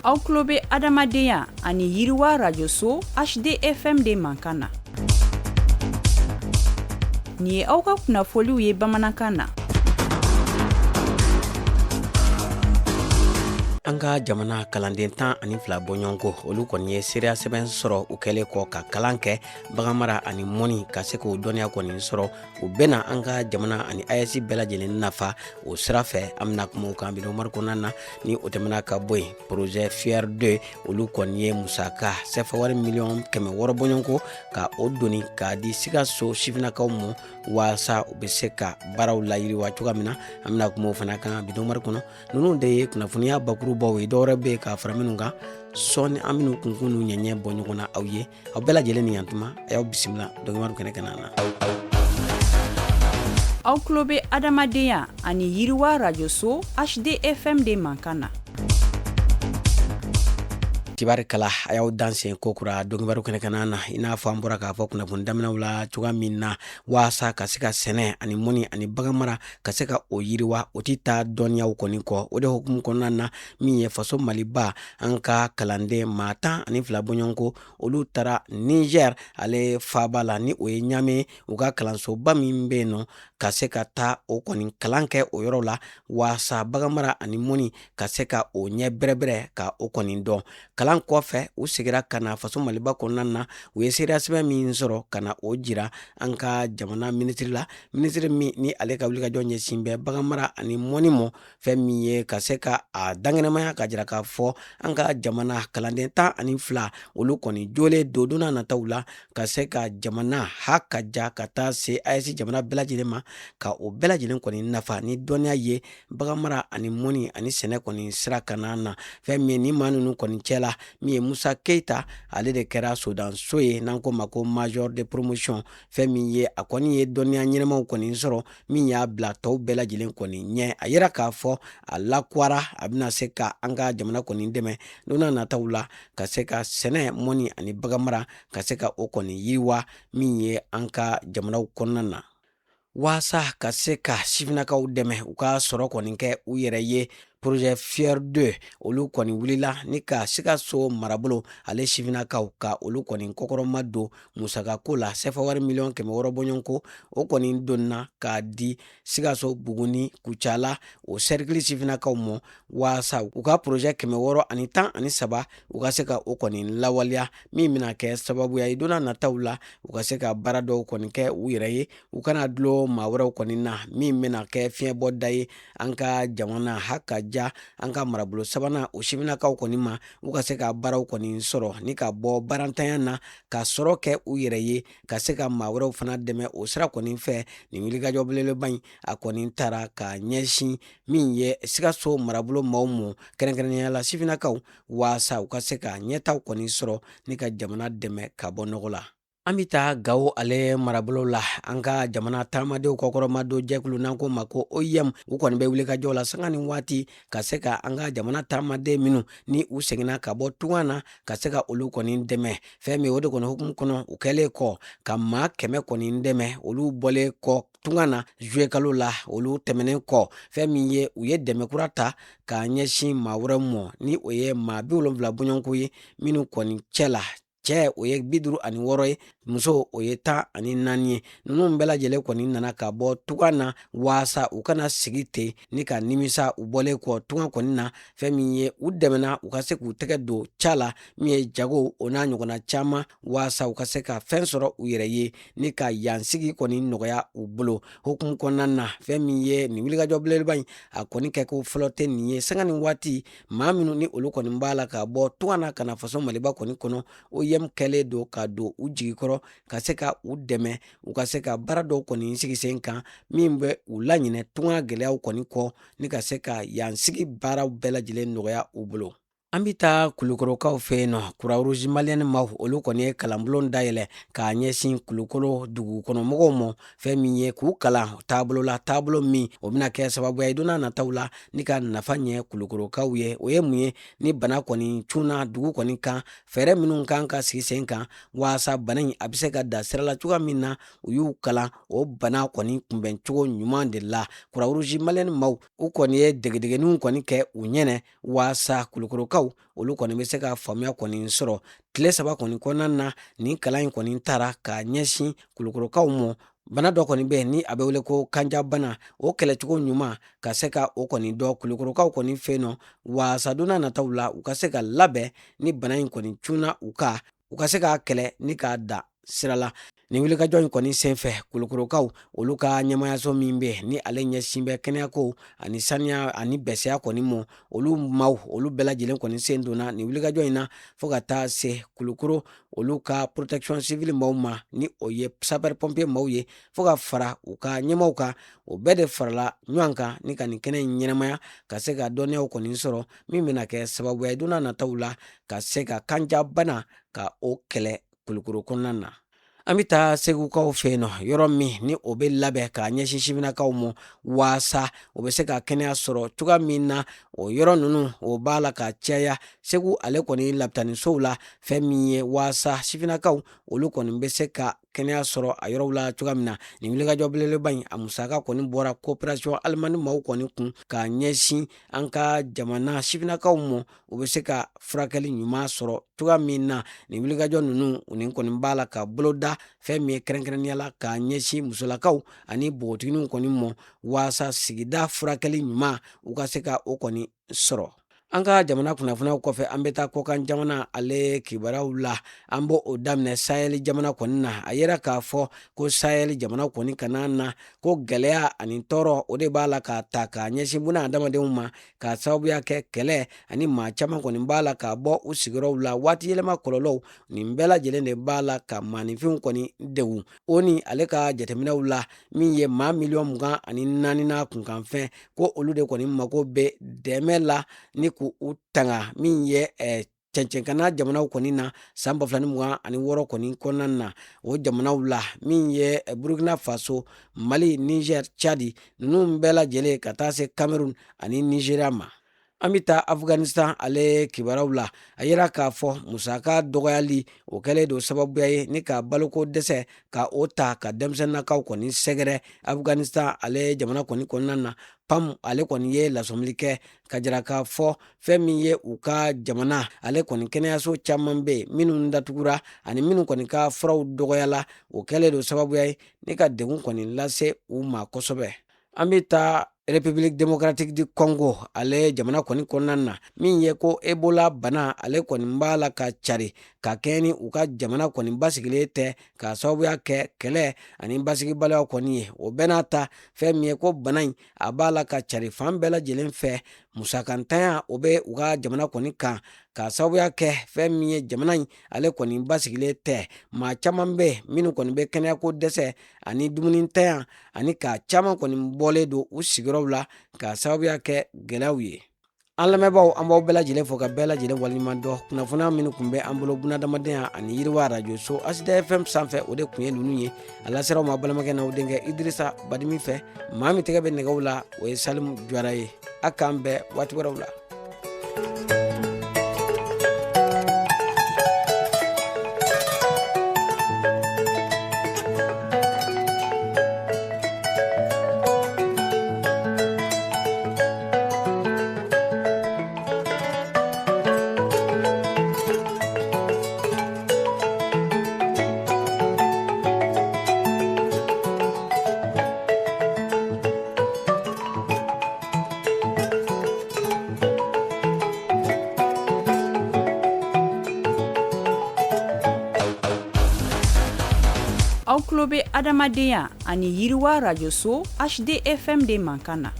Aw tulo bɛ adamadenya ani yiriwa rajoso HDFM de mankan na. Nin ye aw ka kunnafoliw ye bamanankan na. An ka jamana kalanden 12 bɔɲɔgɔnko, olu kɔni ye seereya sɛbɛn sɔrɔ u kɛlen kɔ ka kalan kɛ baganmara ani mɔni, ka se k'o dɔnniya kɔni sɔrɔ. U bɛna an ka jamana ani AES bɛɛ lajɛlen nafa o sira fɛ. An bɛna kuma o kan bi Umaru kɔnɔna na. Ni o tɛmɛna ka bɔ yen, projet FIER 2, olu kɔni ye musaka sɛfa wari miliyɔn 600 bɔɲɔgɔnko ka o doni k'a di Sikaso sifinnakaw ma, waasa u bɛ se ka baaraw layiriwa cogoya min na. An bɛna kuma o fana kan bi Umaru kɔnɔ. Ninnu de ye kunnafoniya bakurubaw ye. Dɔwɛrɛ bɛ yen ka fara minnu kan sɔɔni, an bɛn'u kunkun n'u ɲɛɲɛ bɔ ɲɔgɔn na aw ye. Aw bɛɛ lajɛlen ni yantuma, a y'aw bisimila Donkibaru kɛnɛ kan na. Aw tulo bɛ adamadenya ani yiriwa rajoso HDFM de mankan na. Tibarikala, a y'aw danse kokura Donkibaru kɛnɛ kan na. I n'a fɔ an bɔra k'a fɔ kunnafoni daminɛw la cogoya min na, waasa ka se ka sɛnɛ ani mɔni ani baganmara ka se ka o yiriwa, o tɛ taa dɔnniyaw kɔni kɔ. O de hukumu kɔnɔna na, min ye faso Maliba, an ka kalanden maa 12 bɔɲɔgɔnko, olu taara Niger ale faaba la, ni o ye Ɲame, u ka kalansoba min bɛ yen nɔ, ka se ka taa o kɔni kalan kɛ o yɔrɔ la, waasa baganmara ani mɔni ka se ka o ɲɛ bɛrɛbɛrɛ ka o kɔni dɔn. Kalan kɔfɛ, u segira ka na faso Maliba kɔnɔna na. U ye seereya sɛbɛn min sɔrɔ, ka na o jira an ka jamana minisiri la, minisiri min ni ale ka wulikajɔ ɲɛsin bɛ baganmara ani mɔni ma. Fɛn min ye ka se ka a dankɛnɛmaya ka jira k'a fɔ an ka jamana kalanden 12, olu kɔni jɔlen don don n'a nataw la ka se ka jamana ha ka ja ka taa se AES jamana bɛɛ lajɛlen ma, ka o bɛɛ lajɛlen kɔni nafa ni dɔnniya ye baganmara ani mɔni ani sɛnɛ kɔni sira kana na. Fɛn min ye ni maa ninnu kɔni cɛ la, min ye Musa Keyita, ale de kɛra sodanso ye, n'an ko ma ko major de promotion. Fɛn min ye a kɔni ye dɔnniya ɲɛnamaw kɔni sɔrɔ min y'a bila tɔw bɛɛ lajɛlen kɔni ɲɛ. A yira k'a fɔ a lakwara, a bɛna se ka an ka jamana kɔni dɛmɛ don n'a nataw la ka se ka sɛnɛ, mɔni ani baganmara ka se ka o kɔni yiriwa min ye an ka jamanaw kɔnɔna na, waasa ka se ka sifinnakaw dɛmɛ u ka sɔrɔ kɔni kɛ u yɛrɛ ye. Projet FIER 2, olu kɔni wulila ni ka Sikaso marabolo ale sifinnakaw ka olu kɔni kɔkɔrɔma don musakako la. Sɛfa wari miliyɔn 600 bɔɲɔgɔnko, o kɔni donna k'a di Sikaso, Buguni, Kucala o sɛrikili sifinnakaw ma, waasa u ka projet 613, u ka se ka o kɔni lawaleya, min bɛna kɛ sababuya ye don n'a nataw la u ka se ka baara dɔw kɔni kɛ u yɛrɛ ye, u kana dulon maa wɛrɛw kɔni na, min bɛna kɛ fiɲɛbɔda ye an ka jamana ha ka ja an ka marabolo sabanan o sifinnakaw kɔni ma, u ka se ka baaraw kɔni sɔrɔ ni ka bɔ baarantanya na, ka sɔrɔ kɛ u yɛrɛ ye, ka se ka maa wɛrɛw fana dɛmɛ o sira kɔni fɛ. Nin wulikajɔ belebeleba in, a kɔni taara ka ɲɛsin min ye Sikaso marabolo maaw ma, kɛrɛnkɛrɛnnenya la sifinnakaw, waasa u ka se ka ɲɛtaw kɔni sɔrɔ ni ka jamana dɛmɛ ka bɔ nɔgɔ la. An bɛ taa Gawo ale marabolo la. An ka jamana taamadenw kɔkɔrɔma don jɛkulu, n'an ko ma ko OIM, u kɔni bɛ wulikajɔ la sanga ni waati ka se ka an ka jamana taamaden minnu ni u seginna ka bɔ tunga na, ka se ka olu kɔni dɛmɛ. Fɛn min o de kɔni hukumu kɔnɔ, u kɛlen kɔ ka maa 100 kɔni dɛmɛ, olu bɔlen kɔ tunga na juillet kalo la, olu tɛmɛnen kɔ, fɛn min ye u ye dɛmɛ kura ta ka ɲɛsin maa wɛrɛ ma, ni o ye maa 70 bɔɲɔgɔnko ye, minnu kɔni cɛ la cɛ o ye 56 ye, muso o ye 14 ye. Ninnu bɛɛ lajɛlen kɔni nana ka bɔ tunga na, waasa u kana sigi ten ni ka nimisa u bɔlen kɔ tunga kɔni na. Fɛn min ye u dɛmɛna u ka se k'u tɛgɛ don ca la, min ye jago o n'a ɲɔgɔnna caman, waasa u ka se ka fɛn sɔrɔ u yɛrɛ ye ni ka yansigi kɔni nɔgɔya u bolo hukumu kɔnɔna na. Fɛn min ye nin wulikajɔ belebeleba in, a kɔni kɛko fɔlɔ tɛ nin ye. Sanga ni waati, maa minnu ni olu kɔni b'a la ka bɔ tunga na ka na faso Maliba kɔni kɔnɔ, OIM kɛlen don ka don u jigi kɔrɔ ka se ka u dɛmɛ u ka se ka baara dɔw kɔni sigi sen kan min bɛ u laɲinɛ tunga gɛlɛyaw kɔni kɔ, ni ka se ka yansigi baaraw bɛɛ lajɛlen nɔgɔya u bolo. An bɛ taa Kulukorokaw fɛ yen nɔ. Croix-Rouge malienne maaw, olu kɔni ye kalanbulon dayɛlɛ k'a ɲɛsin Kulukoro dugu kɔnɔmɔgɔw ma. Fɛn min ye k'u kalan taabolo la, taabolo min o bɛna kɛ sababuya ye don n'a nataw la ni ka nafa ɲɛ Kulukorokaw ye. O ye mun ye? Ni bana kɔni cunna dugu kɔni kan, fɛɛrɛ minnu kan ka sigi sen kan waasa bana in a bɛ se ka da sira la cogoya min na, u y'u kalan o bana kɔni kunbɛncogo ɲuman de la. Croix-Rouge malienne maaw, u kɔni ye degedegeniw kɔni kɛ u ɲɛnɛ waasa Kulukorokaw Kulukorokaw olu kɔni bɛ se ka faamuya kɔni sɔrɔ. Tile 3 kɔni kɔnɔna na, nin kalan in kɔni tara ka ɲɛsin Kulukorokaw ma. Bana dɔ kɔni bɛ yen ni a bɛ wele ko kanjabana, o kɛlɛcogo ɲuman ka se ka o kɔni dɔn Kulukorokaw kɔni fɛ yen nɔ, waasa don n'a nataw la u ka se ka labɛn ni bana in kɔni cunna u kan, u ka se k'a kɛlɛ ni k'a da sira la. Nin wulikajɔ in kɔni senfɛ, Kulukorokaw olu ka ɲɛmayaso min bɛ ni ale ɲɛsin bɛ kɛnɛyako ani saniya ani bɛsɛya kɔni ma, olu maaw olu bɛɛ lajɛlen kɔni sen donna nin wulikajɔ in na, fo ka taa se Kulukoro olu ka protection civile maaw ma, ni o ye sapeur pompier maaw ye, fo ka fara u ka ɲɛmaaw kan. O bɛɛ de farala ɲɔgɔn kan ni ka nin kɛnɛ in ɲɛnamaya, ka se ka dɔnniyaw kɔni sɔrɔ min bɛna kɛ sababuya ye don n'a nataw la ka se ka kanjabana ka o kɛlɛ Kulukoro kɔnɔna na. An bɛ taa Segukaw fɛ yen nɔ, yɔrɔ min ni o bɛ labɛn k'a ɲɛsin sifinnakaw ma waasa o bɛ se ka kɛnɛya sɔrɔ cogoya min na. O yɔrɔ ninnu o b'a la ka caya Segu ale kɔni lapitanisow la, fɛn min ye waasa sifinnakaw olu kɔni bɛ se ka kɛnɛya sɔrɔ a yɔrɔw la cogoya min na. Nin wulikajɔ belebeleba in, a musaka kɔni bɔra coopération allemande maaw kɔni kun ka ɲɛsin an ka jamana sifinnakaw ma, u bɛ se ka furakɛli ɲuman sɔrɔ cogoya min na. Nin wulikajɔ ninnu nin kɔni b'a la ka boloda fɛn min ye kɛrɛnkɛrɛnnenya la k'a ɲɛsin musolakaw ani npogotigininw kɔni ma, waasa sigida furakɛli ɲuman u ka se ka o kɔni sɔrɔ. An ka jamana kunnafoniyaw kɔfɛ, an bɛ taa kɔkan jamana ale kibaruyaw la. An b'o o daminɛ Sahel jamana kɔni na. A yera k'a fɔ ko Sahel jamana kɔni kana na ko gɛlɛya ani tɔɔrɔ o de b'a la ka ta k'a ɲɛsin buna adamadenw ma, k'a sababuya kɛ kɛlɛ ani maa caman kɔni b'a la ka bɔ u sigiyɔrɔw la. Waati yɛlɛma kɔlɔlɔw nin bɛɛ lajɛlen de b'a la ka maaninfinw kɔni degun. ONU ale ka jateminɛw la, min ye maa miliyɔn 24 n'a kunkanfɛn, ko olu de kɔni mago bɛ dɛmɛ la ni k'u tanga min ye cɛncɛnkanna jamanaw kɔni na san 2026 kɔni kɔnɔna na. O jamanaw la min ye Burkina Faso, Mali, Niger, Tchad, ninnu bɛɛ lajɛlen ka taa se Cameroun ani Nigeria ma. An bɛ taa Afghanistan ale kibaruyaw la. A yera k'a fɔ musaka dɔgɔyali o kɛlen don sababuya ye ni ka baloko dɛsɛ ka o ta ka denmisɛnninnakaw kɔni sɛgɛrɛ Afghanistan ale jamana kɔni kɔnɔna na. PAM ale kɔni ye lasɔmili kɛ ka jira k'a fɔ fɛn min ye u ka jamana ale kɔni kɛnɛyaso caman bɛ yen minnu datugura ani minnu kɔni ka furaw dɔgɔyala, o kɛlen don sababuya ye ni ka degun kɔni lase u ma kosɛbɛ. An bɛ taa République démocratique du Congo ale jamana kɔni kɔnɔna na, min ye ko Ebola bana ale kɔni b'a la ka cari ka kɛɲɛ ni u ka jamana kɔni basigilen tɛ, k'a sababuya kɛ kɛlɛ ani basigibaliya kɔni ye. O bɛɛ n'a ta, fɛn min ye ko bana in a b'a la ka cari fan bɛɛ lajɛlen fɛ, musakantanya o bɛ u ka jamana kɔni kan, k'a sababuya kɛ fɛn min ye jamana in ale kɔni basigilen tɛ. Maa caman bɛ minnu kɔni bɛ kɛnɛyako dɛsɛ ani dumunintanya ani ka caman kɔni bɔlen don u sigiyɔrɔw la k'a sababuya kɛ gɛlɛyaw ye. An lamɛnbaaw, an b'aw bɛɛ lajɛlen fo ka bɛɛ lajɛlen waleɲuman dɔn. Kunnafoniya minnu tun bɛ an bolo bunadamadenya ani yiriwa arajoso ASDA FM sanfɛ, o de tun ye ninnu ye. A lasera aw ma balimakɛ n'aw denkɛ Idirisa Badimi fɛ. Maa min tɛgɛ bɛ nɛgɛw la, o ye Salimu Jara ye. A k'an bɛn waati wɛrɛw la. Aw tulo bɛ adamadenya ani yiriwa arajoso HDFM de mankan na.